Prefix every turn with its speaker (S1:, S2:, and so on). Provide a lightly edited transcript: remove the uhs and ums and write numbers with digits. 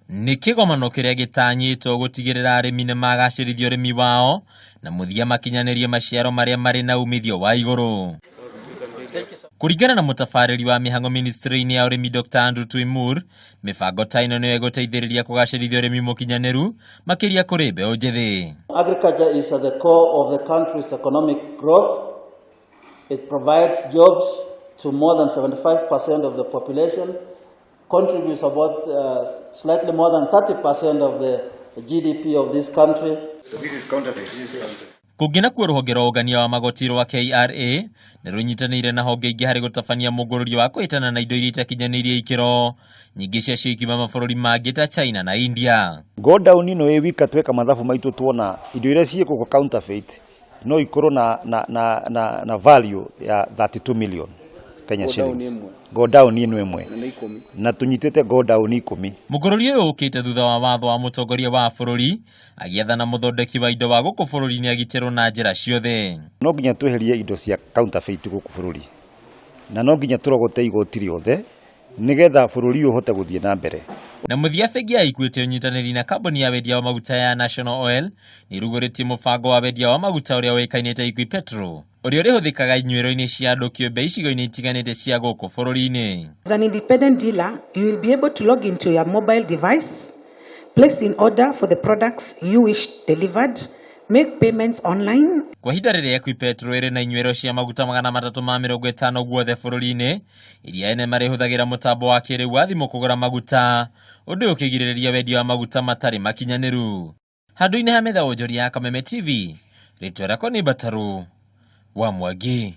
S1: Nĩ kĩgomano kĩrĩa gĩtanyĩtwo gũtigĩrĩra arĩmi nĩ magacĩrithia ũrĩmi wao na mũthia makinyanĩrie maciaro marĩa marĩ na umithio wa igũrũ. Kũringana na mũtabarĩri wa mĩhang'o ministry-inĩ ya ũrĩmi Dr. Andrew Tuimur, mĩbango ta ĩno nĩyo ĩgũteithĩrĩria kũgacĩrithia ũrĩmi mũkinyanĩru makĩria kũrĩ mbeũ njĩthĩ.
S2: Agriculture is at the core of the country's economic growth. It provides jobs to more than 75% of the population, contributes about slightly more than 30% of the GDP of this country.
S3: This is counterfeit. This is counterfeit.
S1: Kũngĩ nakuo rũhonge rwa ũngania wa magoti rwa KRA nĩ rũnyitanĩire na honge ingĩ harĩ gũtabania mũngũrũrio wa kũhĩtana na indo iria itakinyanĩirie ikĩro, nyingĩ ciacio ikiuma mabũrũri mangĩ ta China na India.
S4: Godown ĩno ĩ wika tweka mathabu maitũ tuona indo iria ciĩ gũkũ counterfeit no ikorwo na value ya 32 million Kenya shillings. Godown ĩno ĩmwe na tũnyitĩte godown 10.
S1: Mũngũrũrio ũyũ ũkĩte thutha wa watho wa mũtongoria wa bũrũri agĩathana mũthondeki wa indo wa gũkũ bũrũri-inĩ agitĩrwo na njĩra ciothe.
S4: No nginya tweherie indo cia counterfeit gũkũ bũrũri na no nginya tũrogote igoti rĩothe nĩgetha bũrũri ũyũ ũhote gũthiĩ na mbere.
S1: Na mũthia bengi ya Equity ũnyitanĩri na kambuni ya wendia wa maguta ya National Oil nĩ ĩrugũrĩtie mũbango wa wendia wa maguta ũrĩa ũĩkaine ta Equipetrol, ũrĩa ũrĩhũthĩkaga inyuĩro-inĩ cia andũ kĩũmbe icigo-inĩ itiganĩte cia gũkũ bũrũri-inĩ.
S5: As an independent dealer, you will be able to log into your mobile device, place in order for the products you wish delivered, make payments online.
S1: Kwa ihinda rĩrĩa Equipetrol ĩrĩ na inyuĩro cia maguta 350 guothe bũrũri-inĩ, iria ene marĩhũthagĩra mũtambo wa kĩrĩu wa thimũ kũgũra maguta, ũndũ ũyũ ũkĩgirĩrĩria wendia wa maguta matarĩ makinyanĩru. Handũ-inĩ ha metha wonjoria ya Kameme TV, rĩtwa rĩakwa nĩ Mbataru wa Mwangi.